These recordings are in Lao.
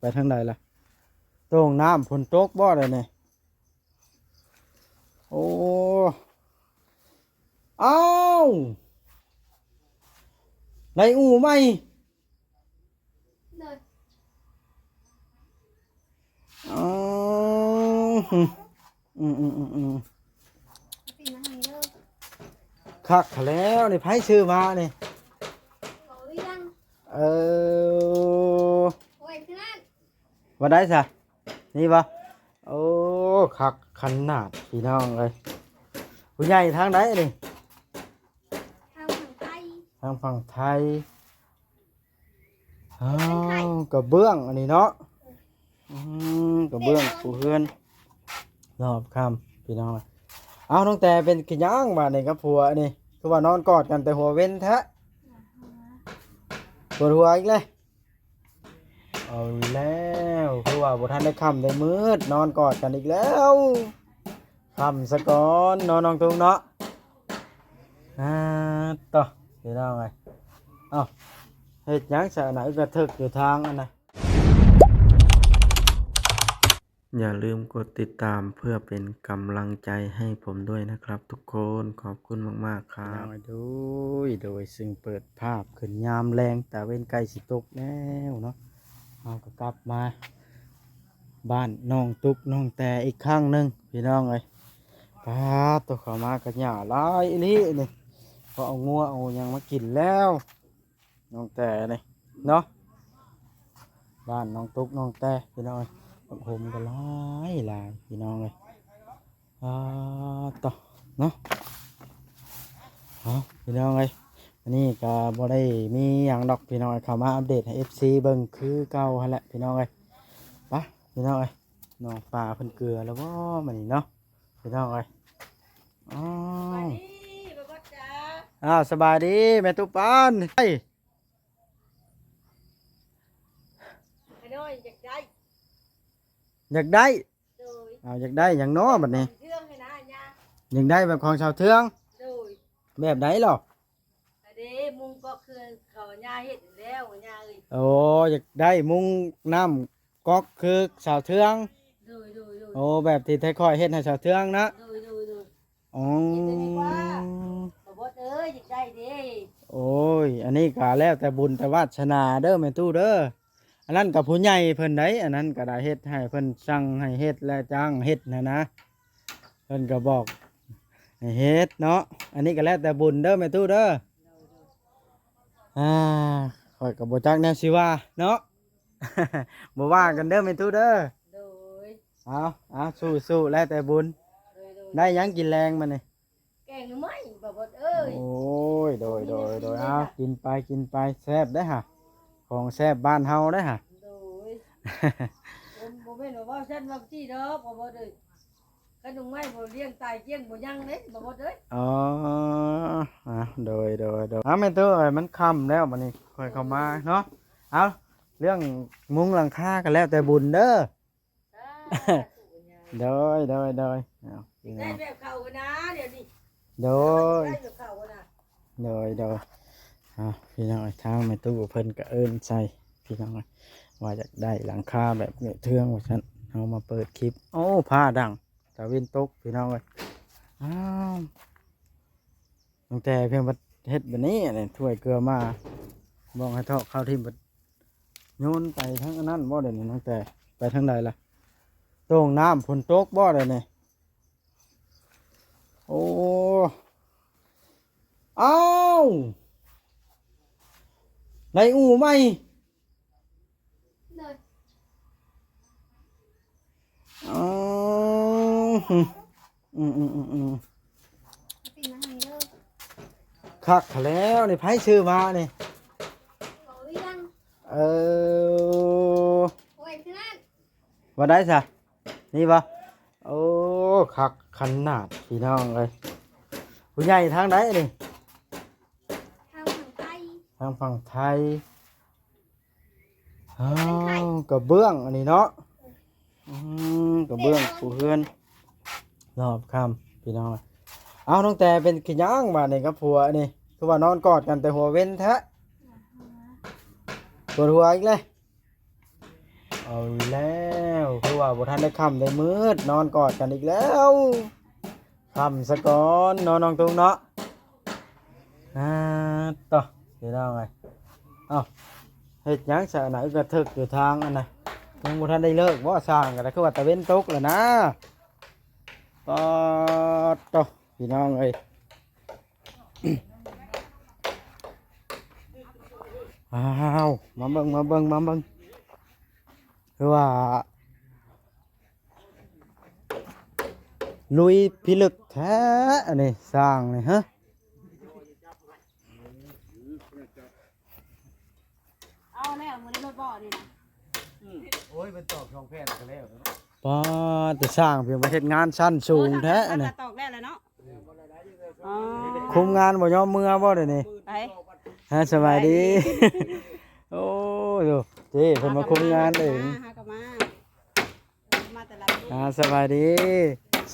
ໄປທາງໃດລະ? ໂຕ່ງນ້ຳຝົນຕົກບໍ່ລະນີ້? ໂອ້ ອ້າວ ໄດ້ອູ່ໃໝ່. ໂດຍ ອໍ ອືມໆໆ ເປັນຫຍັງນີ້ເດີ? ຄັກແລ້ວນີ້ ໃຜຊື້ມານີ້? ເອົາເລື່ອງ ເອີ ໂອ້ຍ ເພື່ອນ ວ່າໄດ້ຊະ ນີ້ບໍ່? ໂອ້ ຄັກຂະໜາດ ພີ່ນ້ອງເອີຍ. ຜູ້ໃຫຍ່ທາງໃດນີ້? ທາງຝັ່ງໄທ ທາງຝັ່ງໄທ. ອ້າວ ກະເບື້ອງອັນນີ້ເນາະ. ອືມ ກະເບື້ອງປູເຮືອນ ຮອບຄ່ຳ ພີ່ນ້ອງ. ເອົ້າ ນ້ອງແຕເປັນຄືຫຍັງບາດນີ້ກັບຜົວນີ້ ຄືວ່ານອນກອດກັນແຕ່ຫົວເວັນແທ້? ປວດຫົວອີກແລ້ວ. ເອົາແລ້ວ ຄືວ່າບໍ່ທັນໄດ້ຄ່ຳໄດ້ມືດ ນອນກອດກັນອີກແລ້ວ. ຄ່ຳສະກ່ອນເນາະ ນ້ອງຕຸກເນາະ. ອ່າ ໂທ້ ພີ່ນ້ອງເອີຍ. ເອົ້າ ເຮັດຫຍັງຊະອັນນະ ອຶກກະເຖິກຢູ່ທາງອັນນະ? ຢ່າລືມກົດຕິດຕາມເພື່ອເປັນກຳລັງໃຈໃຫ້ຜົມດ້ວຍນະຄັບທຸກຄົນ. ຂອບຄຸນມາກໆ ຄັບ. ໂດຍ ໂດຍ ຊຶ່ງເປີດພາບຂຶ້ນຍາມແລງ ຕາເວັນໃກ້ຊິຕົກແລ້ວເນາະ. ເຮົາກໍກັບມາ ບ້ານນ້ອງຕຸກນ້ອງແຕອີກຄັ້ງໜຶ່ງ ພີ່ນ້ອງເອີຍ. ປາດໂທ້ ເຂົ້າມາກໍຫຍ້າຫຼາຍອີ່ຫຼີນີ້ ເພາະເອົາງົວເອົາຫຍັງມາກິນແລ້ວ ນ້ອງແຕນີ້ເນາະ. ບ້ານນ້ອງຕຸກນ້ອງແຕ ພີ່ນ້ອງເອີຍ ຜັກຫົມກໍຫຼາຍໆ ພີ່ນ້ອງເອີຍ. ອ່າ ໂທ້ ເນາະ. ເອົາ ພີ່ນ້ອງເອີຍ ອັນນີ້ກໍບໍ່ໄດ້ມີຫຍັງດອກ ພີ່ນ້ອງເອີຍ ເຂົ້າມາອັບເດດໃຫ້ເອັຟຊີເບິ່ງຄືເກົ່າຫັ້ນແຫຼະ ພີ່ນ້ອງເອີຍ. ໄປ ພີ່ນ້ອງເອີຍ ນ້ອງປາເພິ່ນເກືອແລ້ວບໍ່ມື້ນີ້ເນາະ ພີ່ນ້ອງເອີຍ. ອ້າວ ສະບາຍດີ ແມ່ຕູ້ປານ. ໄອ້ນ້ອຍຢາກໄດ້ ຢາກໄດ້. ໂດຍ ເອົາ ຢາກໄດ້ຫຍັງເນາະບັດນີ້? ເຄື່ອງໃຫ້ນາຍ່າ ຢາກໄດ້ແບບຂອງສາວເທືອງ. ໂດຍ ແບບໃດລະ? ອັນເດ້ ມຸງກໍຄືເຂົາຍ່າເຮັດແລ້ວ ຍ່າເອີຍ. ໂອ້ ຢາກໄດ້ມຸງນ້ຳ ກອກຄືສາວເທືອງ. ໂດຍ ໂດຍ ໂດຍ ໂອ້ ແບບທີ່ໄທຂ້ອຍເຮັດໃຫ້ສາວເທືອງນະ. ໂດຍ ໂດຍ ໂດຍ ອໍ ເຮັດໄດ້ດີກວ່າ ບ່າວບົດເອີຍ ຢາກໄດ້ເດ້. ໂອ້ຍ ອັນນີ້ກໍແລ້ວແຕ່ບຸນແຕ່ວາດສະໜາເດີແມ່ຕູ້ເດີ. ອັນນັ້ນກໍຜູ້ໃຫຍ່ເພິ່ນໃດ໋ ອັນນັ້ນກໍໄດ້ເຮັດໃຫ້ເພິ່ນ ສັ່ງໃຫ້ເຮັດ ແລະ ຈ້າງເຮັດຫັ້ນນະ ເພິ່ນກໍບອກໃຫ້ເຮັດເນາະ. ອັນນີ້ກໍແລ້ວແຕ່ບຸນເດີແມ່ຕູ້ເດີ. ໂດຍ ໂດຍ ອ່າ ຂ້ອຍກໍບໍ່ຈັກແນວຊິວ່າເນາະ. ບໍ່ວ່າກັນເດີແມ່ຕູ້ເດີ. ໂດຍ ເອົາ ເອົາ ສູ້ໆ ແລ້ວແຕ່ບຸນ. ໂດຍ ໂດຍ ໄດ້ຫຍັງກິນແລງມື້ນີ້? ແກງໜໍ່ໄມ້ ບ່າວບົດເອີຍ. ໂອ້ຍ ໂດຍ ໂດຍ ໂດຍ ເອົາ ກິນໄປ ກິນໄປ ແຊບເດ້ຫະ ຂອງແຊບບ້ານເຮົາເດ້ຫະ. ໂດຍ ບໍ່ ບໍ່ແມ່ນວ່າເວົ້າຊັ້ນເວົ້າຊີ້ດອກ ບ່າວບົດເອີຍ. ຄັນໜໍ່ໄມ້ບໍ່ລ້ຽງຕາຍກ້ຽງບໍ່ຍັງເດ້ ບ່າວບົດເອີຍ. ອໍ ອ່າ ໂດຍ ໂດຍ ໂດຍ. ເອົາ ແມ່ຕູ້ເອີຍ ມັນຄ່ຳແລ້ວ ບັດນີ້ຂ້ອຍເຂົ້າມາເນາະ. ເອົາ ເລື່ອງມຸງຫຼັງຄາກໍແລ້ວແຕ່ບຸນເດີ. ສາທຸ ໂດຍ ໂດຍ ໂດຍ. ເອົາ ໄດ້ແບບເຂົານະດຽວນີ້. ໂດຍ ໄດ້ແບບເຂົານະ. ໂດຍ ໂດຍ. ເອົາ ພີ່ນ້ອງເອີຍ ທາງແມ່ຕູ້ເພິ່ນກໍເອີ້ນໃສ່ ພີ່ນ້ອງເອີຍ ວ່າຢາກໄດ້ຫຼັງຄາແບບເງີ້ຍເທືອງວ່າຊັ້ນ. ເຮົາມາເປີດຄລິບ ໂອ້ ຟ້າດັງ ຕາເວັນຕົກ ພີ່ນ້ອງເອີຍ. ອ້າວ ຕັ້ງແຕ່ພຽງບັດເຮັດແບບນີ້ ອັນນີ້ຖ້ວຍເກືອໝ້າ ບອກໃຫ້ເທາະເຂົ້າຖິ້ມ ບັດໂຍນໄປທາງອັນນັ້ນບໍ່? ດຽວນີ້ຕັ້ງແຕ່ໄປທາງໃດລະ? ໂຕ່ງນ້ຳຝົນຕົກບໍ່ດຽວນີ້? ໂອ້ ອ້າວ ໄດ້ອູ່ໃໝ່. ໂດຍ ອໍ ອືມໆໆ ເປັນຫຍັງນີ້ເດີ? ຄັກແລ້ວນີ້ ໃຜຊື້ມານີ້? ເອົາເລື່ອງ ເອີ ໂອ້ຍ ຄືນັ້ນ ວ່າໄດ້ຊະ ນີ້ບໍ່? ໂອ້ ຄັກຂະໜາດ ພີ່ນ້ອງເອີຍ. ຜູ້ໃຫຍ່ທາງໃດນີ້? ທາງຝັ່ງໄທ ທາງຝັ່ງໄທ. ອ້າວ ກະເບື້ອງອັນນີ້ເນາະ. ອືມ ກະເບື້ອງປູເຮືອນ ຮອບຄ່ຳ ພີ່ນ້ອງ. ເອົ້າ ນ້ອງແຕເປັນຄືຫຍັງບາດນີ້ກັບຜົວນີ້ ຄືວ່ານອນກອດກັນແຕ່ຫົວເວັນແທ້? ປວດຫົວອີກແລ້ວ. ອໍ ເອົາແລ້ວ ຄືວ່າບໍ່ທັນໄດ້ຄ່ຳໄດ້ມືດ ນອນກອດກັນອີກແລ້ວ. ຄ່ຳສະກ່ອນເນາະ ນ້ອງຕຸ້ມເນາະ. ອ່າ ຕໍ່ ພີ່ນ້ອງເອີຍ ເອົ້າ ເຮັດຫຍັງຊະ ອັນນ່າ ອຶກກະເຖິກຢູ່ທາງ ອັນນ່າ ຍັງບໍ່ທັນໄດ້ເລີກບໍ່? ຊ່າງກໍໄດ້ ຄືວ່າຕາເວັນຕົກແລ້ວນະ. ປາດໂທ້ ພີ່ນ້ອງເອີຍ ອ້າວ ມາເບິ່ງ ມາເບິ່ງ ມາເບິ່ງ ຄືວ່າລຸຍພິລຶກແທ້ອັນນີ້ ຊ່າງນີ້ ຮະ. ເອົາແລ້ວ ມື້ນີ້ລົດບໍ່ນີ້ນະ. ໂອ້ຍ ມັນຕອກສອງແຜ່ນກໍແລ້ວເນາະ. ປ້າ ແຕ່ຊ່າງເພິ່ນມາເຮັດງານຊັ້ນສູງແທ້ອັນນີ້ ຕອກແລ້ວແຫຼະເນາະ. ອໍ ຄຸມງານບໍ່ຍອມເມືອບໍ່ດຽວນີ້? ໄປ ຮະ ສະບາຍດີ. ໂອ້ໂຫ ເຈ້ ເພິ່ນມາຄຸມງານເອງ. ຫາກໍມາ ມາແຕ່ລະ ອ່າ ສະບາຍດີ.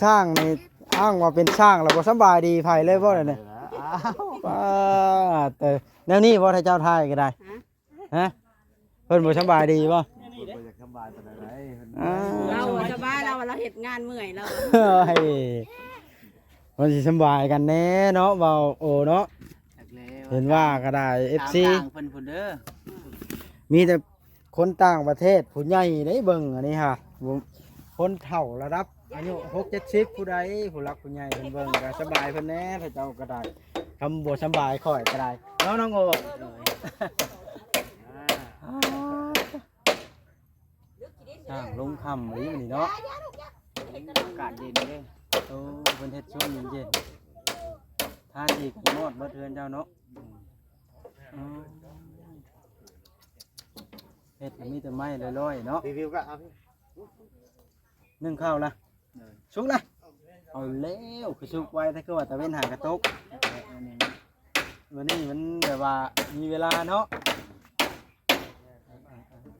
ຊ່າງນີ້ອ້າງວ່າເປັນຊ່າງແລ້ວບໍ່ສຳບາຍດີໃຜເລີຍບໍ່ດຽວນີ້? ອ້າວ ປ້າ ແຕ່ແນວນີ້ບໍ່ ຖ້າເຈົ້າຖ່າຍກໍໄດ້ ຮະ ຮະ ເພິ່ນບໍ່ສຳບາຍດີບໍ່? ເພິ່ນບໍ່ຢາກສຳບາຍປານໃດ ເພິ່ນ ອ້າວ ລາວບໍ່ສະບາຍ ລາວວ່າລາວເຮັດງານເມື່ອຍແລ້ວ. ໂອ້ຍ ມັນຊິສຳບາຍກັນແດ່ເນາະ ເວົ້າໂອເນາະ. ຈັກແລ້ວ ເຫັນວ່າກໍໄດ້ ເອັຟຊີ ຕາມທາງເພິ່ນພຸ້ນເດີ ມີແຕ່ຄົນຕ່າງປະເທດ ຜູ້ໃຫຍ່ໄດ້ເບິ່ງອັນນີ້ຫາ ຄົນເຖົ້າລະດັບ ອາຍຸຫົກເຈັດສິບ ຜູ້ໃດ ຜູ້ຫຼັກຜູ້ໃຫຍ່ເພິ່ນເບິ່ງກໍສະບາຍເພິ່ນແດ່ ເຂົາເຈົ້າກໍໄດ້ ຄຳບໍ່ສະບາຍຂ້ອຍກໍໄດ້ເນາະ ນ້ອງໂອ. ໂດຍ ອ່າ ຊ່າງລົງຄ່ຳອີ່ຫຼີມື້ນີ້ເນາະ ອາກາດເຢັນເດ້. ໂອ້ ເພິ່ນເຮັດຊ່ວງເຢັນໆ ທາສີກັນມອດເບິດເຮືອນເຈົ້າເນາະ. ອືມ ເຮັດກໍມີແຕ່ໄມ້ລອຍໆເນາະ ຣີວິວກໍເອົາ ໜຶ້ງເຂົ້າລະ ໂດຍ ສຸກລະ. ເອົາແລ້ວ ຄືສຸກໄວແທ້ ຄືວ່າຕາເວັນຫາກະຕົກ. ມື້ນີ້ມັນແບບວ່າມີເວລາເນາະ.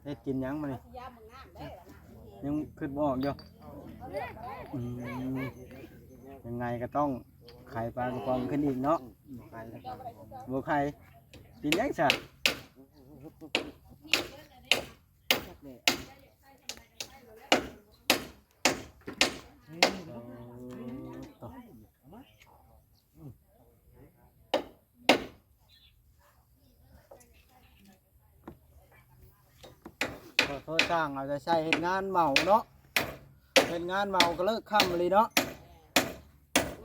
ເຮັດກິນຫຍັງມື້ນີ້ ຍັງຄິດບໍ່ອອກຢູ່. ອືມ ຍັງໄງກໍຕ້ອງໄຂປາກະປ໋ອງຂຶ້ນອີກເນາະ. ບໍ່ໄຂ ບໍ່ໄຂ ກິນຫຍັງຊະ? ຂໍໂທດ ຊ່າງເອົາໃຈໃສ່ເຮັດງານເໝົາເນາະ ເຮັດງານເໝົາກໍເລີກຄ່ຳອີ່ຫຼີເນາະ.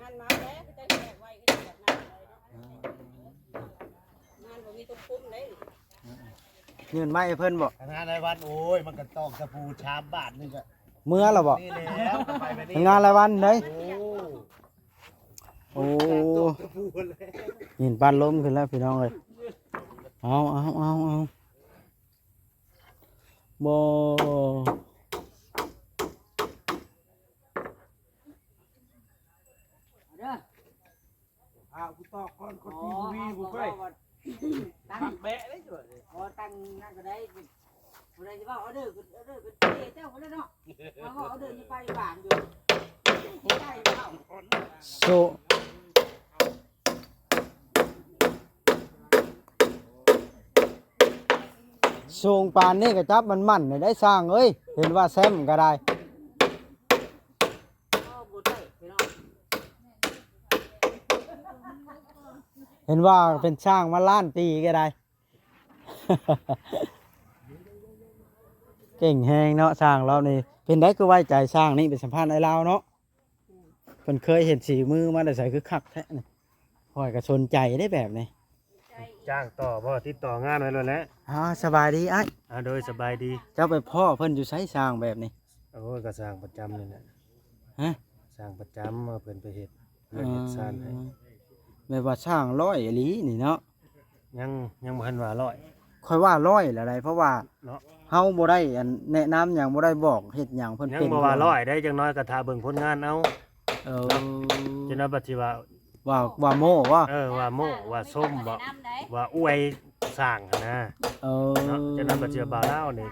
ງານມາແລ້ວ ເຂົາເຈົ້າເຮັດໄວຄືກັນນະ ງານບໍ່ມີຕົວຄຸມເດ້. ຍື່ນໄມ້ໃຫ້ເພິ່ນບໍ? ທຳງານລາຍວັນ ໂອ້ຍ ມັນກໍຕອກຕະປູຊາມບາດໜຶ່ງກໍເມືອແລ້ວບໍ? ນີ້ແລ້ວ ກໍໄປແບບນີ້ ທຳງານລາຍວັນເດ້. ໂອ້ ໂອ້ ຕອກຕະປູແລ້ວ ຫີນປັ້ນລົມຂຶ້ນແລ້ວພີ່ນ້ອງເອີຍ. ເອົາ ເອົາ ເອົາ ເອົາ ບໍ່ ເດີ ພາຜູ້ຕອກກ່ອນ ຄົນຕີບໍ່ມີຜູ້ເຄີຍ ຕັ້ງແບະເລີຍ. ອໍ ຕັ້ງນັ້ນກໍໄດ້ ຜູ້ໃດຊິເວົ້າອໍເດີ ອໍເດີກໍເຈົ້າພຸ້ນແຫຼະເນາະ. ເຮົາເວົ້າອໍເດີຢູ່ໄປບ້ານຢູ່ ໃກ້ເຮົາ ໂຊ ສູງປານນີ້ກໍຈັບມັນໝັ້ນໄດ້ຊ່າງເອີຍ ເຫັນວ່າແຊ້ມກໍໄດ້. ເຫັນວ່າເປັນຊ່າງມາລ້ານປີກໍໄດ້ ເກັ່ງແຮງເນາະຊ່າງລາວນີ້. ເປັນໃດຄືໄວ້ໃຈຊ່າງນີ້ ໄປສຳພາດອ້າຍລາວເນາະ. ເພິ່ນເຄີຍເຫັນສີມືມາແຕ່ໃສ ຄືຄັກແທ້ນີ້. ຂ້ອຍກໍສົນໃຈເດ້ແບບນີ້. ຈ້າງຕໍ່ບໍ່? ຕິດຕໍ່ງານໄວ້ໂລດແຫຼະ. ອ່າ ສະບາຍດີອ້າຍ. ອ່າ ໂດຍ ສະບາຍດີ. ເຈົ້າໄປພໍ້ເພິ່ນຢູ່ໃສຊ່າງແບບນີ້? ໂອ້ຍ ກໍຊ່າງປະຈຳນີ້ແຫຼະ. ຮະ? ຊ່າງປະຈຳ ເພິ່ນໄປເຮັດວຽກເຮັດຊານໃຫ້. ແບບວ່າຊ່າງຮ້ອຍອີ່ຫຼີນີ້ເນາະ. ຍັງ ຍັງບໍ່ທັນວ່າຮ້ອຍ. ຂ້ອຍວ່າຮ້ອຍແລ້ວໃດ໋ ເພາະວ່າເນາະ ເຮົາບໍ່ໄດ້ອັນແນະນຳຫຍັງ ບໍ່ໄດ້ບອກເຮັດຫຍັງເພິ່ນ. ຍັງບໍ່ວ່າຮ້ອຍໃດ໋ ຈັ່ງນ້ອຍກໍຖ້າເບິ່ງຜົນງານເອົາ. ເອີ ເນາະ ຈັ່ງນ້ອຍບັດຊິວ່າ ວ່າ ວ່າໂມ້ບໍ? ເອີ ວ່າໂມ້ ວ່າຊົມບໍ? ວ່າອວຍຊ່າງຫັ້ນນະ. ເອີ ເນາະ ຈັ່ງນັ້ນບັດຊິວ່າບ່າວລາວນີ້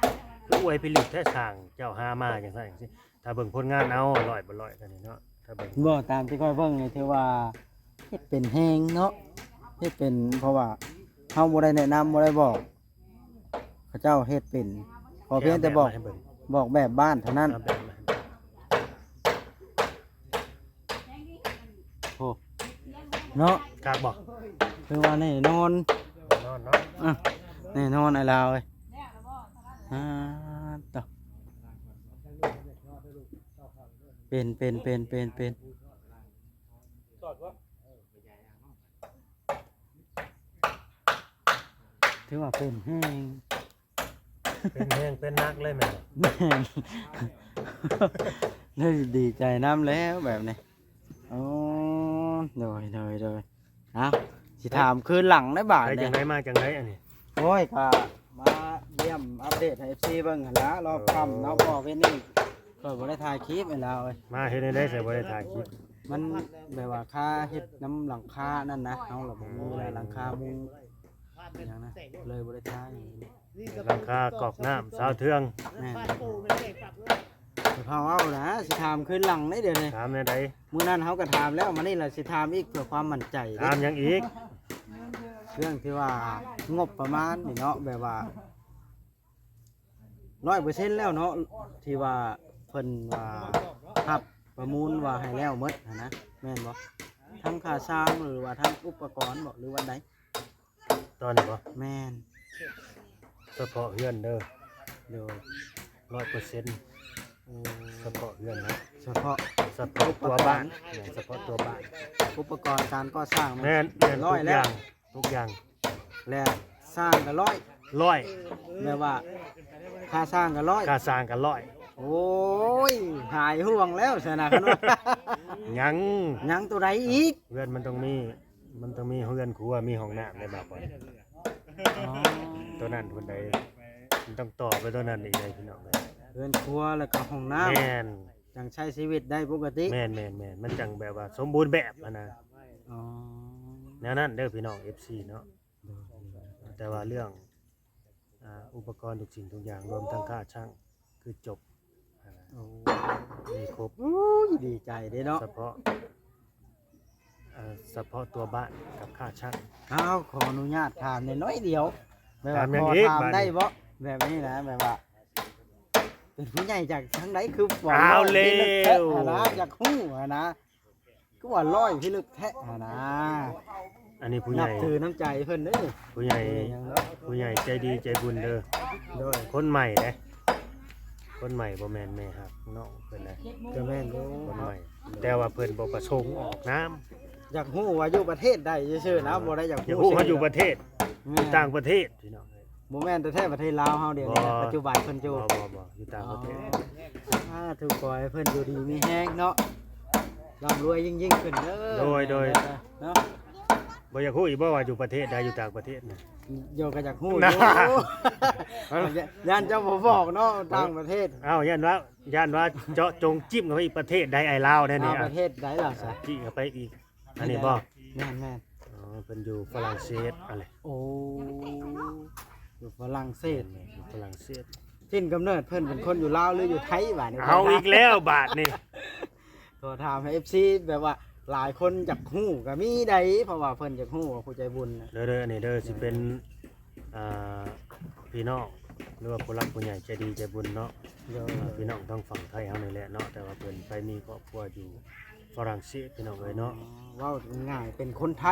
ຄືອວຍພິລຶກແທ້ ຊ່າງເຈົ້າຫາມາຈັ່ງຊັ້ນຈັ່ງຊີ້. ຖ້າເບິ່ງຜົນງານເອົາ ຮ້ອຍບໍ່ຮ້ອຍ ຕອນນີ້ເນາະ ຖ້າເບິ່ງ. ບໍ່ ຕາມທີ່ຂ້ອຍເບິ່ງນີ້ ຖືວ່າເຮັດເປັນແຮງເນາະ ເຮັດເປັນ ເພາະວ່າເຮົາບໍ່ໄດ້ແນະນຳ ບໍ່ໄດ້ບອກ ເຂົາເຈົ້າເຮັດເປັນ ຂໍພຽງແຕ່ບອກ ແກະແບບມາໃຫ້ເບິ່ງ. ບອກແບບບ້ານເທົ່ານັ້ນ ຕາມແບບ ໂອ້ ເນາະ ຄັກບໍ່? ຄືວ່າແນ່ນອນ ແນ່ນອນເນາະ ອ່ະ ແນ່ນອນອ້າຍລາວເອີຍ ອ່າ ໂຕ ເປັນ ເປັນ ເປັນ ເປັນ ເປັນ ຖືວ່າເປັນແຮງ ເປັນແຮງເປັນໜັກເລີຍແມ່ນ ແມ່ນ ໄດ້ດີໃຈນຳແລ້ວແບບນີ້ ໂອ້ ໂດຍ ໂດຍ ໂດຍ ເອົ້າ ຊິຖາມຄືນຫຼັງໄດ້ບາດ ໄປຈັ່ງໃດມາຈັ່ງໃດອັນນີ້ ໂອ້ຍ ກະມາຢ້ຽມອັບເດດໃຫ້ເອັຟຊີເບິ່ງຫັ້ນລະ ຮອບຄ່ຳເນາະ ເພາະເວັນນີ້ຂ້ອຍບໍ່ໄດ້ຖ່າຍຄລິບໃຫ້ລາວເອີຍ ມາເຮັດແນວໃດໃສ່ບໍ່ໄດ້ຖ່າຍຄລິບ ມັນແບບວ່າຄ່າເຮັດນຳຫຼັງຄານັ້ນນະ ເຮົາລະບໍ່ມີ ໂອ້ຍ ຫຼັງຄາມຸງ ຫຍັງນະ ເລີຍບໍ່ໄດ້ຖ່າຍ ຫຼັງຄາກອກນ້ຳຊາວເທືອງ ແມ່ນ ເຮົາເວົ້ານະ ຊິຖາມຄືນຫຼັງເດ້ດຽວນີ້ ຖາມແນວໃດ? ມື້ນັ້ນເຮົາກໍຖາມແລ້ວ ມື້ນີ້ລະຊິຖາມອີກເພື່ອຄວາມໝັ້ນໃຈເດ້ ຖາມຫຍັງອີກ? ເລື່ອງທີ່ວ່າງົບປະມານນີ້ເນາະ ແບບວ່າຮ້ອຍເປີເຊັນແລ້ວເນາະ ທີ່ວ່າເພິ່ນວ່າຮັບປະມູນວ່າໃຫ້ແລ້ວໝົດຫັ້ນນະ ແມ່ນບໍ່? ທັງຄ່າຊ່າງ ຫຼືວ່າທັງອຸປະກອນບໍ ຫຼືວ່າໃດ? ຕອນນີ້ບໍ? ແມ່ນ ສະເພາະເຮືອນເດີ ໂດຍ ຮ້ອຍເປີເຊັນ ໂອ້ ສະເພາະເຮືອນນະ ສະເພາະ ສະເພາະຕົວບ້ານ ອຸປະກອນ ແມ່ນ ສະເພາະຕົວບ້ານ ອຸປະກອນການກໍ່ສ້າງ ແມ່ນ ແມ່ນ ແມ່ນ ທຸກຢ່າງ ທຸກຢ່າງ ແລະ ຊ່າງກໍຮ້ອຍ ຮ້ອຍ ແບບວ່າຄ່າຊ່າງກໍຮ້ອຍ ຄ່າຊ່າງກໍຮ້ອຍ ໂອ້ຍ ຫາຍຫ່ວງແລ້ວຊັ້ນນະ ຄັນວ່າ ຍັງ ຍັງໂຕໃດອີກ? ເຮືອນມັນຕ້ອງມີ ມັນຕ້ອງມີເຮືອນຄົວ ມີຫ້ອງນ້ຳໃນບາງບ່ອນ ອໍ ໂຕນັ້ນພຸ້ນໃດ ມັນຕ້ອງຕໍ່ໄປໂຕນັ້ນອີກເດ້ພີ່ນ້ອງເອີຍ ເຮືອນຄົວແລ້ວກໍຫ້ອງນ້ຳ ແມ່ນ ຈັ່ງໃຊ້ຊີວິດໄດ້ປົກກະຕິ ແມ່ນໆໆ ມັນຈັ່ງແບບວ່າສົມບູນແບບຫັ້ນນະ ອໍ ແນວນັ້ນເດີພີ່ນ້ອງເອັຟຊີເນາະ ໂດຍ ແຕ່ວ່າເລື່ອງ ອ່າ ອຸປະກອນທຸກສິ່ງທຸກຢ່າງ ລວມທັງຄ່າຊ່າງ ຄືຈົບ ໂອ້ ມີຄົບ ໂອ້ຍ ດີໃຈເດ້ເນາະ ສະເພາະ ເອີ ສະເພາະຕົວບ້ານກັບຄ່າຊ່າງ ອ້າວ ຂໍອະນຸຍາດຖາມໜ້ອຍດຽວ ແບບວ່າ ຖາມຫຍັງອີກ ຂໍຖາມໄດ້ບໍ່? ບາດນີ້ ແບບນີ້ນະ ແບບວ່າ ເປັນຜູ້ໃຫຍ່ຈາກທາງໃດ ຄືວ່າ ອ້າວ ຮ້ອຍ ແລ້ວ ພິລຶກແທ້ຫັ້ນນະ ຢາກຮູ້ຫັ້ນນະ ຄືວ່າຮ້ອຍພິລຶກແທ້ຫັ້ນນະ ອັນນີ້ຜູ້ໃຫຍ່ ນັບຖືນ້ຳໃຈເພິ່ນເດ້ ຜູ້ໃຫຍ່ ຜູ້ໃຫຍ່ໃຈດີໃຈບຸນເດີ ໂດຍ ຄົນໃໝ່ເດ້ ຄົນໃໝ່ບໍ່ແມ່ນແມ່ຮັກນ້ອງເພິ່ນນະ ກໍແມ່ນຢູ່ ຄົນໃໝ່ ແຕ່ວ່າເພິ່ນບໍ່ປະສົງອອກນາມ ຢາກຮູ້ວ່າຢູ່ປະເທດໃດຊື່ໆນະ ອໍ ບໍ່ໄດ້ຢາກຮູ້ ຢາກຮູ້ວ່າຢູ່ປະເທດ ແມ່ນ ຢູ່ຕ່າງປະເທດພີ່ນ້ອງເອີຍ ບໍ່ແມ່ນແທ້ໆປະເທດລາວເຮົາດຽວນີ້ ບໍ່ ປັດຈຸບັນເພິ່ນຢູ່ ບໍ່ ບໍ່ ບໍ່ ຢູ່ຕ່າງປະເທດ ອໍ ສາທຸ ຂໍໃຫ້ເພິ່ນຢູ່ດີມີແຮງເນາະ ລ່ຳລວຍຍິ່ງໆຂຶ້ນເດີ ໂດຍ ໂດຍ ເນາະ ບໍ່ຢາກຮູ້ອີກບໍ່ວ່າຢູ່ປະເທດໃດ ຢູ່ຕ່າງປະເທດນະ ໂຍ ກໍຢາກຮູ້ຢູ່ ຢ້ານເຈົ້າບໍ່ບອກເນາະ ຕ່າງປະເທດ ເອົ້າ ຢ້ານວ່າ ຢ້ານວ່າເຈາະຈົງຈິ້ມເຂົ້າໄປອີກປະເທດໃດ ອ້າຍລາວແດ່ນີ້ ປະເທດໃດລະຊະ ຈິ້ມເຂົ້າໄປອີກ ອັນນີ້ບໍ່? ແມ່ນໆ ອໍ ເພິ່ນຢູ່ຝຣັ່ງເສດ ອັນນີ້ ໂອ້ ຢູ່ຝຣັ່ງເສດ ແມ່ນໆ ຢູ່ຝຣັ່ງເສດ ຖິ່ນກຳເນີດເພິ່ນເປັນຄົນຢູ່ລາວ ຫຼື ຢູ່ໄທບາດນີ້ ເອົາອີກແລ້ວບາດນີ້ ຂໍຖາມໃຫ້ເອັຟຊີ ແບບວ່າຫຼາຍຄົນຢາກຮູ້ກໍມີໃດ ເພາະວ່າເພິ່ນຢາກຮູ້ວ່າຜູ້ໃຈບຸນນະ ເດີໆ ອັນນີ້ເດີ ຊິເປັນ ອ່າ ພີ່ນ້ອງ ຫຼືວ່າຜູ້ຫຼັກຜູ້ໃຫຍ່ໃຈດີໃຈບຸນເນາະ ໂດຍ ອ່າ ພີ່ນ້ອງທາງຝັ່ງໄທເຮົານີ້ແຫຼະເນາະ ແຕ່ວ່າເພິ່ນໄປມີຄອບຄົວຢູ່ຝຣັ່ງເສດ ພີ່ນ້ອງເອີຍເນາະ ອໍ ເວົ້າງ່າຍເປັນຄົນໄທ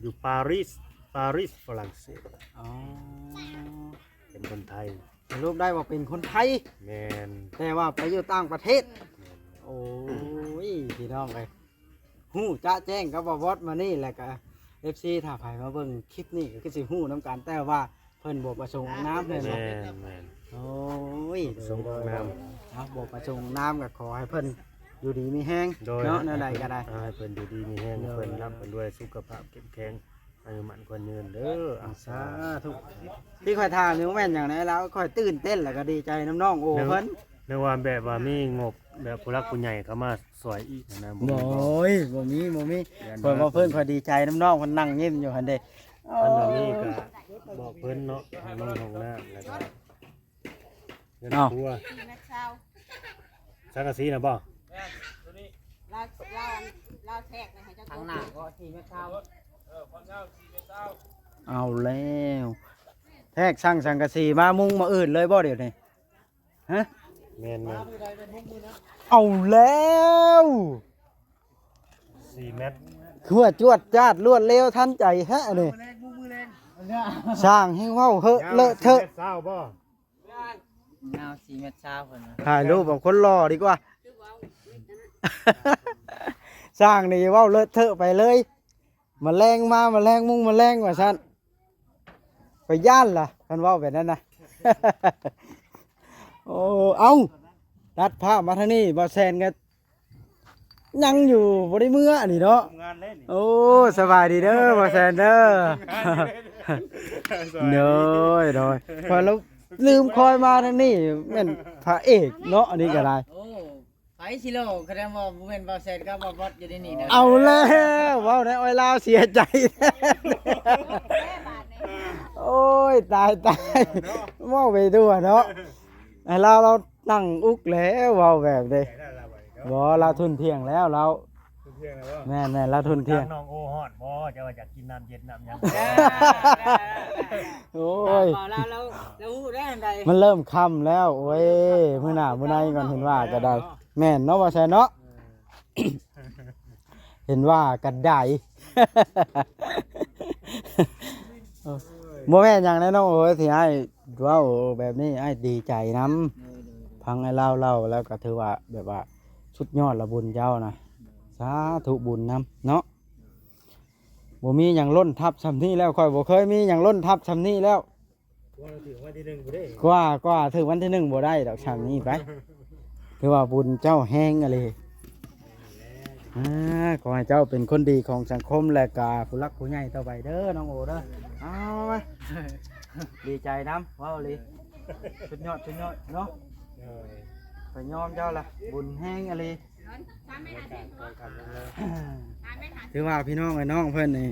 ຢູ່ປາຣີສ ປາຣີສ ຝຣັ່ງເສດ ອໍ ເປັນຄົນໄທ ສະຫຼຸບໄດ້ວ່າເປັນຄົນໄທ ແມ່ນ ແຕ່ວ່າໄປຢູ່ຕ່າງປະເທດ ແມ່ນ ໂອ້ຍ ພີ່ນ້ອງເອີຍ ຮູ້ຈະແຈ້ງກັບບ່າວບອດມານີ້ ແລ້ວກະເອັຟຊີ ຖ້າໃຜມາເບິ່ງຄລິບນີ້ກໍຄືຊິຮູ້ນຳກັນ ແຕ່ວ່າເພິ່ນບໍ່ປະສົງອອກນາມແມ່ນບໍ່? ແມ່ນໆ ໂອ້ຍ ບໍ່ປະສົງອອກນາມ ເອົາ ບໍ່ປະສົງອອກນາມ ກໍຂໍໃຫ້ເພິ່ນຢູ່ດີມີແຮງ ໂດຍ ເນາະ ແນວໃດກໍໄດ້ ອ່າ ໃຫ້ເພິ່ນຢູ່ດີມີແຮງ ໂດຍ ເພິ່ນລ່ຳເພິ່ນລວຍ ສຸຂະພາບເຂັ້ມແຂງ ອາຍຸໝັ້ນຂວັນຍືນເດີ ເອົາ ສາທຸ ທີ່ຂ້ອຍຖາມນີ້ບໍ່ແມ່ນຫຍັງໃດລາວ ຂ້ອຍຕື່ນເຕັ້ນ ແລ້ວກໍດີໃຈນຳນ້ອງໂອເພິ່ນ ນຶກວ່າແບບວ່າມີງົບແບບຜູ້ຫຼັກຜູ້ໃຫຍ່ເຂົ້າມາຊ່ວຍອີກນະ ບໍ່ມີບໍ່? ໂອ້ຍ ບໍ່ມີ ບໍ່ມີ ຂ້ອຍວ່າເພິ່ນ ຂ້ອຍດີໃຈນຳນ້ອງເພິ່ນນັ່ງຍິ້ມຢູ່ຫັ້ນເດ້ ຄັນວ່າມີກໍບອກເພິ່ນເນາະ ຫ້ອງນ້ຳ ຫ້ອງນ້ຳ ແລ້ວກໍເຮືອນຄົວ ສີ່ແມັດຊາວ ສັງກະສີນະບໍ່? ລາວ ລາວ ລາວແທກນະ ໃຫ້ເຈົ້າ ທາງໜ້າກໍສີ່ແມັດຊາວ ເອີ ຄວາມຍາວສີ່ແມັດຊາວ ເອົາແລ້ວ ແທກສັງ ສັງກະສີມາມຸງມື້ອື່ນເລີຍບໍ່ດຽວນີ້? ຮະ? ແມ່ນໆ ເອົາແລ້ວ ສີ່ແມັດ ຄືວ່າຈວດຈາດລວດເລັວທັນໃຈແທ້ນີ້ ຊ່າງແຮ່ງເວົ້າເຫາະເລາະເທາະ ຍາວສີ່ແມັດຊາວບໍ່? ຍາວສີ່ແມັດຊາວ ເພິ່ນວ່າ ຖ່າຍຮູບເອົາຄົນຫຼໍ່ດີກວ່າ ຊ່າງນີ້ເວົ້າເລາະເທາະໄປເລີຍ ມະແລງມາ ມະແລງມຸງມະແລງວ່າຊັ້ນ ຂ້ອຍຢ້ານລະ ຄັນເວົ້າແບບນັ້ນນະ ໂອ້ ເອົ້າ ຕັດພາບມາທາງນີ້ ບ່າວແຊນກໍຍັງຢູ່ ບໍ່ໄດ້ເມືອນີ້ເນາະ ໂອ້ ສະບາຍດີເດີ ບ່າວແຊນເດີ ໂດຍ ໂດຍ ຂ້ອຍລະລືມຄອຍມາທາງນີ້ ແມ່ນພະເອກເນາະ ອັນນີ້ກໍໄດ້ ໂອ້ ໃຜຊິໂລ ຄະແນນວ່າບໍ່ແມ່ນບ່າວແຊນກັບບ່າວບອດຢູ່ໃນນີ້ນະ ເອົາແລ້ວ ເວົ້າໃນອ້ອຍລາວເສຍໃຈແທ້ ໂອ້ຍ ຕາຍ ຕາຍ ເວົ້າໄປທົ່ວເນາະ ໃຫ້ລາວ ລາວນັ່ງອຸກແລ້ວ ເວົ້າແບບນີ້ ບໍ່ ລາວທຸ່ນທ່ຽງແລ້ວ ລາວ ທຸ່ນທ່ຽງແລ້ວບໍ່? ແມ່ນໆ ລາວທຸ່ນທ່ຽງ ນ້ອງໂອຮອດບໍ່? ເຈົ້າວ່າຢາກກິນນ້ຳເຢັນນ້ຳຫຍັງ ໂອ້ຍ ລາວ ລາວ ລາວຮູ້ໄດ້ອັນໃດ ມັນເລີ່ມຄ່ຳແລ້ວ ໂອ້ຍ ມື້ໜ້າມື້ໃນກ່ອນ ເຫັນວ່າກໍໄດ້ ແມ່ນເນາະ ວ່າຊັ້ນເນາະ ເຫັນວ່າກັນໄດ ບໍ່ແມ່ນຫຍັງແນ່ນ້ອງໂອຍ ທີ່ອ້າຍເວົ້າແບບນີ້ ອ້າຍດີໃຈນຳ ຟັງອ້າຍລາວເລົ່າແລ້ວກໍຖືວ່າແບບວ່າສຸດຍອດລະບຸນເຈົ້ານະ ສາທຸບຸນນຳເນາະ ບໍ່ມີຫຍັງລົ້ນທັບຊ່ຳນີ້ແລ້ວ ຂ້ອຍບໍ່ເຄີຍມີຫຍັງລົ້ນທັບຊ່ຳນີ້ແລ້ວ. ກວ່າ ກວ່າຖືກວັນທີໜຶ່ງບໍ່ໄດ້ດອກຊ່ຳນີ້ໄປ ຖືວ່າບຸນເຈົ້າແຮງອີ່ຫຼີ ອ່າ ຂໍໃຫ້ເຈົ້າເປັນຄົນດີຂອງສັງຄົມ ແລະກະຜູ້ຫຼັກຜູ້ໃຫຍ່ຕໍ່ໄປເດີນ້ອງໂອເດີ ເອົາ ດີໃຈນຳ ເວົ້າອີ່ຫຼີ ສຸດຍອດ ສຸດຍອດເນາະ ຂ້ອຍຍອມເຈົ້າລະ ບຸນແຮງອີ່ຫຼີ. ຖືວ່າພີ່ນ້ອງເອີຍ ນ້ອງເພິ່ນນີ້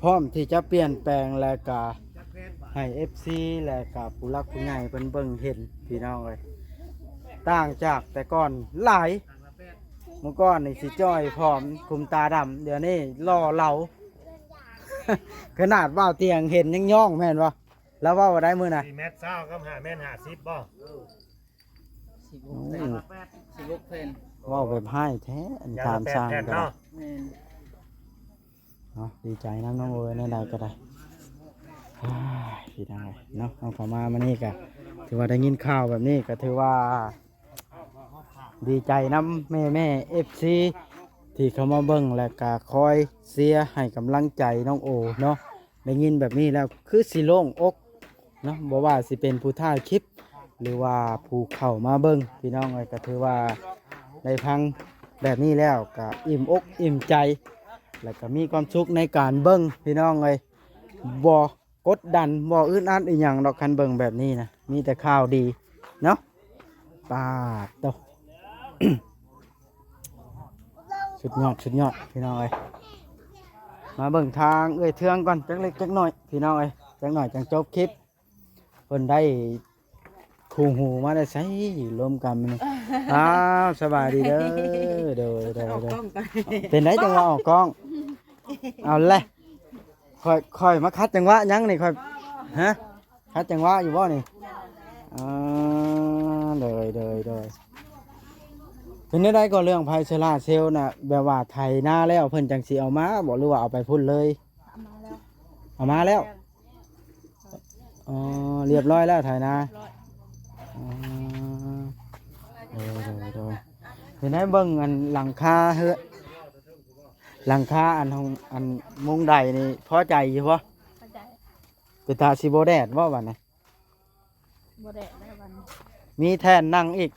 ພ້ອມທີ່ຈະປ່ຽນແປງ ແລະກະໃຫ້ເອັຟຊີ ແລະກະຜູ້ຫຼັກຜູ້ໃຫຍ່ເພິ່ນເບິ່ງເຫັນ ພີ່ນ້ອງເອີຍ ຕ່າງຈາກແຕ່ກ່ອນຫຼາຍ ເມື່ອກ່ອນນີ້ຊິຈ່ອຍຜອມ ຄຸມຕາດຳ ດຽວນີ້ຫຼໍ່ເຫຼົາ ຂະໜາດບ່າວຕຽງເຫັນຍັງຍ້ອງແມ່ນບໍ່? ລາວເວົ້າວ່າໄດ້ມື້ນະ ສີ່ແມັດຊາວກັບຫ້າແມັດຫ້າສິບບໍ່? ສິບຫົກແຜ່ນ ສິບຫົກແຜ່ນ ເວົ້າແບບຮ້າຍແທ້ ອັນຖາມຊ່າງກໍໄດ້ ແມ່ນ ເນາະ ດີໃຈນຳນ້ອງໂອຍ ແນວໃດກໍໄດ້ ອ້າຍ ພີ່ນ້ອງເນາະ ເຮົາເຂົ້າມາມື້ນີ້ກໍຖືວ່າໄດ້ຍິນຂ່າວແບບນີ້ ກໍຖືວ່າດີໃຈນຳແມ່ໆ ເອັຟຊີ ທີ່ເຂົ້າມາເບິ່ງ ແລະກໍຄອຍເຊຍໃຫ້ກຳລັງໃຈນ້ອງໂອເນາະ. ໄດ້ຍິນແບບນີ້ແລ້ວຄືຊິໂລ່ງອົກເນາະ ບໍ່ວ່າຊິເປັນຜູ້ຖ່າຍຄລິບ ຫຼືວ່າຜູ້ເຂົ້າມາເບິ່ງ ພີ່ນ້ອງເອີຍ ກໍຖືວ່າໄດ້ຟັງແບບນີ້ແລ້ວກໍອີ່ມອົກອີ່ມໃຈ ແລ້ວກໍມີຄວາມສຸກໃນການເບິ່ງ ພີ່ນ້ອງເອີຍ ບໍ່ກົດດັນ ບໍ່ອຶດອັດອີ່ຫຍັງດອກ ຄັນເບິ່ງແບບນີ້ນະ ມີແຕ່ຂ່າວດີເນາະ ປາດໂທ້. ສຸດຍອດ ສຸດຍອດ ພີ່ນ້ອງເອີຍ ມາເບິ່ງທາງເອື້ອຍເທືອງກ່ອນ ຈັກເລັກຈັກໜ້ອຍ ພີ່ນ້ອງເອີຍ ຈັກໜ້ອຍຈັ່ງຈົບຄລິບ ເພິ່ນໄດ້ຄູ່ຫູມາແຕ່ໃສ ລົມກັນມື້ນີ້ ອ້າວ ສະບາຍດີເດີ ໂດຍ ໂດຍ ໂດຍ ເປັນໄດ ຈັ່ງວ່າອອກກ້ອງ ເອົາແຫຼະ ຂ້ອຍ ຂ້ອຍມາຂັດຈັງຫວະຫຍັງນີ້ ຂ້ອຍ ຮະ? ຂັດຈັງຫວະຢູ່ບໍ່ນີ້? ອໍ ໂດຍ ໂດຍ ໂດຍ ເປັນແນວໃດກໍເລື່ອງໄຟໂຊລາເຊວນະ ແບບວ່າໄຖນາແລ້ວເພິ່ນຈັ່ງຊິເອົາມາບໍ່ ຫຼືວ່າເອົາໄປພຸ້ນເລີຍ? ເອົາມາແລ້ວ ເອົາມາແລ້ວ ອໍ ລຽບຮ້ອຍແລ້ວໄຖນາ ຮຽບຮ້ອຍ ອໍ ໂດຍ ໂດຍ ໂດຍ ເຫັນໄດ້ເບິ່ງອັນຫຼັງຄາເຮືອນ ຫຼັງຄາອັນຫ້ອງ ອັນມຸງໄດນີ້ພໍໃຈຢູ່ບໍ່? ພໍໃຈ ເປັນຕາຊິບໍ່ແດດບໍ່ບັດນີ້? ບໍ່ແດດແລ້ວບັດນີ້ ມີແທ່ນນັ່ງອີກ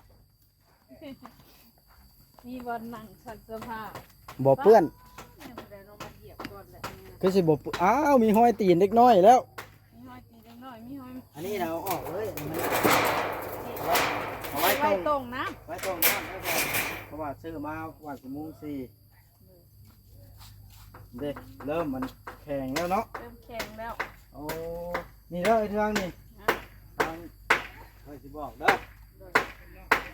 ມີບ່ອນນັ່ງຊັກເສື້ອຜ້າ ບໍ່ເປື້ອນ ຍັງບໍ່ໄດ້ລົງມາຢຽບກ່ອນແຫຼະ ຄືຊິບໍ່ເປື້ອນ ອ້າວ ມີຮອຍຕີນເດັກນ້ອຍແລ້ວ ມີຮອຍຕີນເດັກນ້ອຍ ມີຮອຍ ອັນນີ້ນະເອົາອອກເລີຍ ອັນນີ້ມັນ ເອົາໄວ້ ໄວ້ຕົງ ຕົງນະ ໄວ້ຕົງນະ ເພາະວ່າຊື້ມາຫວ່າງຊົ່ວໂມງສີ່ ເດ້ ເລີ່ມມັນແຂງແລ້ວເນາະ ເລີ່ມແຂງແລ້ວ ໂອ້ ນີ້ເດີ ເທື່ອງນີ້ ທາງ ຂ້ອຍຊິບອກເດີ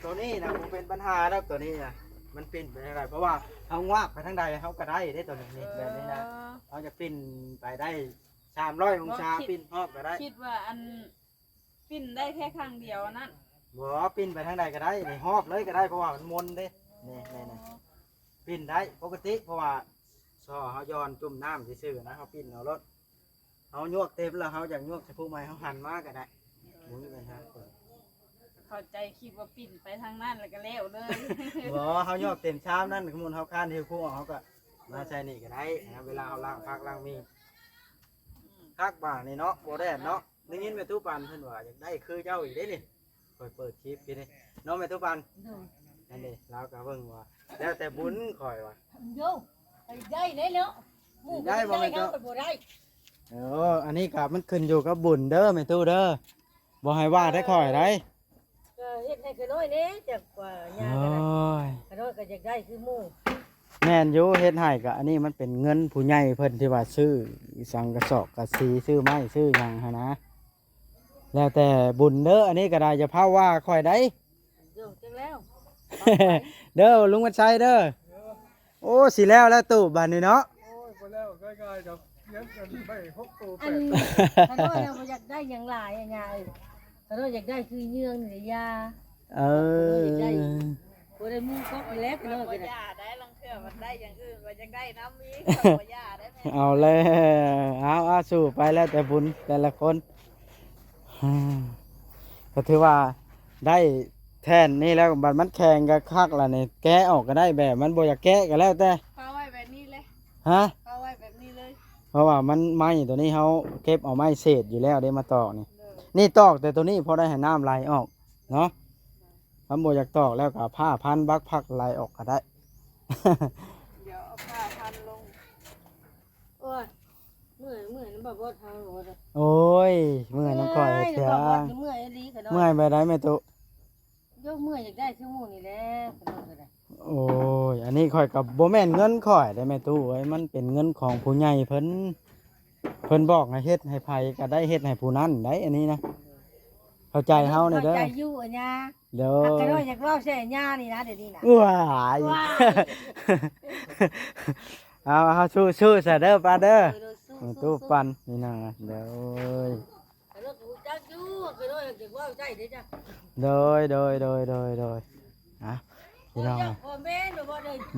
ໂຕນີ້ນະບໍ່ເປັນບັນຫາດອກ ໂຕນີ້ນະ ມັນປິ່ນໄປທາງໃດ ເພາະວ່າເຮົາງວາກໄປທາງໃດເຮົາກໍໄດ້ເດ້ ໂຕນີ້ ນີ້ ເອີ ແບບນີ້ນະ ເຮົາຈະປິ່ນໄປໄດ້ສາມຮ້ອຍອົງສາ ປິ່ນຮອບກໍໄດ້ ຄິດວ່າອັນ ປິ່ນໄດ້ແຄ່ຄັ້ງດຽວອັນນັ້ນ ບໍ່ ປິ່ນໄປທາງໃດກໍໄດ້ ນີ້ຮອບເລີຍກໍໄດ້ ເພາະວ່າມັນມົນເດ້. ນີ້ໆໆ ປິ່ນໄດ້ປົກກະຕິ ເພາະວ່າຊໍເຮົາຢ່ອນຈຸ່ມນ້ຳຊື່ໆນະ ເຮົາປິ່ນເອົາໂລດ. ເຮົາຍວກເຕັມແລ້ວ ເຮົາຢາກຍວກໃສ່ຜູ້ໃໝ່ ເຮົາຫັນມາກໍໄດ້ ບໍ່ມີບັນຫາ. ເຂົ້າໃຈຄິດວ່າປິ່ນໄປທາງນັ້ນແລ້ວກໍແລ້ວເລີຍ. ບໍ່ ເຮົາຍວກເຕັມຊາມນັ້ນ ສົມມຸດເຮົາຄານທີ່ຄູອອກ ເຮົາກໍມາໃສ່ນີ້ກໍໄດ້ນະ ເວລາເຮົາລ້າງຜັກລ້າງໝີ່. ອືມ ຄັກບາດນີ້ເນາະ ບໍ່ແດດເນາະ. ໄດ້ຍິນແມ່ຕູ້ປັນເພິ່ນວ່າຢາກໄດ້ຄືເຈົ້າອີກເດ້ນີ້ ຂ້ອຍເປີດຄລິບຢູ່ນີ້ເນາະແມ່ຕູ້ປັນ. ໂດຍ ນັ້ນເດ້ ລາວກໍເບິ່ງວ່າແລ້ວແຕ່ບຸນຂ້ອຍວ່າ ໂຢ ໄປໄດ້ເລີຍເນາະ. ໝູ່ໄດ້ບໍ່ແມ່ນເຈົ້າ ໄດ້ກໍບໍ່ໄດ້. ເອີ ອັນນີ້ກໍມັນຂຶ້ນຢູ່ກັບບຸນເດີແມ່ຕູ້ເດີ ບໍ່ໃຫ້ວ່າແຕ່ຂ້ອຍໃດ. ກໍເຮັດໃຫ້ຂະນ້ອຍແດ່ ຈັກວ່າຍາກະດາ. ໂອ້ຍ ຂະນ້ອຍກໍຢາກໄດ້ຄືໝູ່. ແມ່ນຢູ່ ເຮັດໃຫ້ ກໍອັນນີ້ມັນເປັນເງິນຜູ້ໃຫຍ່ເພິ່ນທີ່ວ່າຊື້ສັງກະສອບກະສີ ຊື້ໄມ້ຊື້ຫຍັງຫັ້ນນະ ແລ້ວແຕ່ບຸນເດີ. ອັນນີ້ກໍໄດ້ ຢ່າພາວ່າຂ້ອຍໃດ. ໂຍ ຈັກແລ້ວ ເດີລຸງວັນໄຊເດີ. ໂອ້ ຊິແລ້ວແລ້ວຕູ້ບາດນີ້ເນາະ. ໂອ້ຍ ບໍ່ແລ້ວງ່າຍໆດອກ ຍັງກັນໄປຫົກໂຕແປດໂຕ. ຂະນ້ອຍບໍ່ຢາກໄດ້ຫຍັງຫຼາຍອາຍາເອີຍ ຂະນ້ອຍຢາກໄດ້ຄືເຍືອງນີ້ລະຢາ. ເອີ ຂະນ້ອຍຢາກໄດ້ ບໍ່ໄດ້ໝູ່ກົກນີ້ແຫຼະ ຂະນ້ອຍກໍຢາໄດ້. ລາງເທື່ອມັນໄດ້ຢ່າງອື່ນ ກໍຢາກໄດ້ນຳອີກ ກໍບໍ່ຢາໄດ້ແມ່. ເອົາແລ້ວ ເອົາໆ ສູ້ໄປ ແລ້ວແຕ່ບຸນແຕ່ລະຄົນ. ກໍຖືວ່າໄດ້ແທ່ນນີ້ແລ້ວ ບັດມັນແຂງກະຄັກລະນີ້ ແກະອອກກໍໄດ້ ແບບມັນບໍ່ຢາກແກະກໍແລ້ວແຕ່. ປະໄວ້ແບບນີ້ເລີຍ. ຮະ? ປະໄວ້ແບບນີ້ເລີຍ ເພາະວ່າມັນ ໄມ້ໂຕນີ້ເຮົາເກັບເອົາໄມ້ເສດຢູ່ແລ້ວເດ້ ມາຕອກນີ້. ໂດຍ ນີ້ຕອກແຕ່ໂຕນີ້ ພໍໄດ້ໃຫ້ນ້ຳໄຫຼອອກເນາະ. ຄັນບໍ່ຢາກຕອກແລ້ວກໍຜ້າພັນບັກພັກໄຫຼອອກກໍໄດ້. ດຽວເອົາຜ້າພັນລົງ. ໂອ້ຍ ເມື່ອຍ ເມື່ອຍນຳບ່າວບອດເຮົາ. ໂອ້ຍ ເມື່ອຍນຳຂ້ອຍເຮັດຫຍັງ? ເມື່ອຍອີ່ຫຼີຂະນ້ອຍ. ເມື່ອຍແບບໃດແມ່ຕູ້? ໂຍ ເມື່ອຍຢາກໄດ້ຄືໝູ່ນີ້ແຫຼະ ຂະນ້ອຍກໍໄດ້. ໂອ້ຍ ອັນນີ້ຂ້ອຍກໍບໍ່ແມ່ນເງິນຂ້ອຍເດ້ແມ່ຕູ້ເອີຍ ມັນເປັນເງິນຂອງຜູ້ໃຫຍ່ເພິ່ນ ເພິ່ນບອກໃຫ້ເຮັດໃຫ້ໃຜກໍໄດ້ເຮັດໃຫ້ຜູ້ນັ້ນໄດ໋ ອັນນີ້ນະ. ເຂົ້າໃຈເຮົາແດ່ເດີ ເຂົ້າໃຈຢູ່ອາຍາ. ໂດຍ ຫາກຂະນ້ອຍຢາກເວົ້າໃສ່ອາຍານີ້ນະ ດຽວນີ້ນະ. ວ້າຍ ວ້າຍ ເອົາໆ ສູ້ໆຊະເດີປ້າເດີ. ໂດຍໆ ຕູ້ປັນນີ້ນະ. ໂດຍ ຂະນ້ອຍກໍຮູ້ຈັກຢູ່ ຂະນ້ອຍຢາກເວົ້າໃສ່ເດ້ຈ້ະ. ໂດຍໆໆໆ ອ່ະ ພີ່ນ້ອງ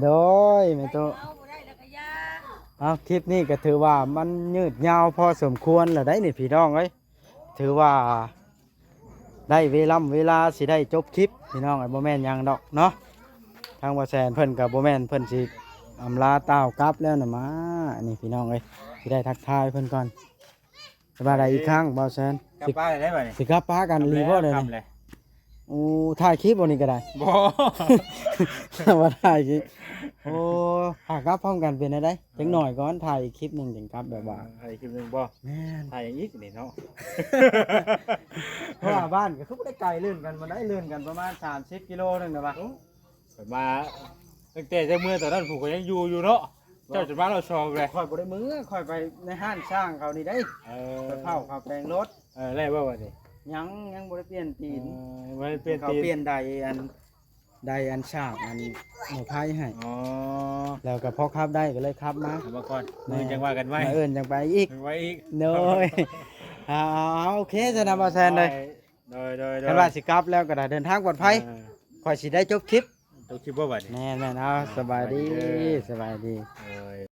ໂດຍ ແມ່ຕູ້. ເອົາ ຄລິບນີ້ກໍຖືວ່າມັນຍືດຍາວພໍສົມຄວນແລ້ວໄດ໋ນີ້ ພີ່ນ້ອງເອີຍ. ຖືວ່າໄດ້ເວລາ ເວລາຊິໄດ້ຈົບຄລິບ ພີ່ນ້ອງເອີຍ ບໍ່ແມ່ນຫຍັງດອກເນາະ. ທາງບ່າວແສນເພິ່ນກໍບໍ່ແມ່ນເພິ່ນຊິອຳລາຕ່າວກັບແລ້ວນະມາ. ອັນນີ້ ພີ່ນ້ອງເອີຍ ຊິໄດ້ທັກທາຍເພິ່ນກ່ອນ. ສະບາຍດີອີກຄັ້ງບ່າວແສນ. ກັບປ້າໄດ້ບາດນີ້ ຊິກັບປ້າກັນອີ່ຫຼີບໍ່ເດ? ໂອ້ ຖ່າຍຄລິບບໍ່ນີ້ກໍໄດ້? ບໍ່ ບໍ່ຖ່າຍຄລິບ. ໂອ້ ຖ້າກັບພ້ອມກັນເປັນແນວໃດ? ຈັກໜ້ອຍກ່ອນ ຖ່າຍອີກຄລິບໜຶ່ງຈຶ່ງກັບ ແບບວ່າ ເອີ ຖ່າຍຄລິບໜຶ່ງບໍ່? ແມ່ນ ຖ່າຍຫຍັງອີກນີ້ເນາະ. ເພາະວ່າບ້ານກໍຄືບໍ່ໄດ້ໄກ ເລື່ອນກັນບໍ່ໄດ້ ເລື່ອນກັນປະມານສາມສິບກິໂລໜຶ່ງນະວ່າ. ໂອ້ ຂ້ອຍມາຕັ້ງແຕ່ເຈົ້າເມືອຕອນນັ້ນ ຜູ້ກໍຍັງຢູ່ຢູ່ເນາະ. ເຈົ້າຈະມາລອບສອງເລີຍ. ຂ້ອຍບໍ່ໄດ້ເມືອ ຂ້ອຍໄປໃນຮ້ານຊ່າງເຂົານີ້ໄດ໋. ເອີ ໄປເຜົາເຂົາແປງລົດ. ເອີ ແລ້ວບໍ່ບາດນີ້? ຍັງ ຍັງບໍ່ໄດ້ປ່ຽນຕີນ. ເອີ ຍັງບໍ່ໄດ້ປ່ຽນຕີນ ເຂົາປ່ຽນໄດອັນ ໄດອັນສາກອັນໝໍ້ໄພໃຫ້. ອໍ ແລ້ວກໍພໍຂັບໄດ້ກໍເລີຍຂັບມາ. ເອົາມາກ່ອນ ມື້ອື່ນຈັ່ງວ່າກັນໃໝ່. ມື້ອື່ນຈັ່ງໄປອີກ. ຈັ່ງໄປອີກ. ໂດຍ ເອົາໆໆ ໂອເຄຊະນະ ບ່າວແຊນເດີ. ໂດຍ ໂດຍ ໂດຍ ຄັນວ່າຊິກັບແລ້ວກໍໄດ້ ເດີນທາງປອດໄພ. ເອີ ຂ້ອຍຊິໄດ້ຈົບຄລິບ. ຈົບຄລິບບໍ່ບາດນີ້? ແມ່ນໆ ເອົາ ອ່າ ສະບາຍດີ ສະບາຍດີ ສະບາຍດີ. ໂດຍ.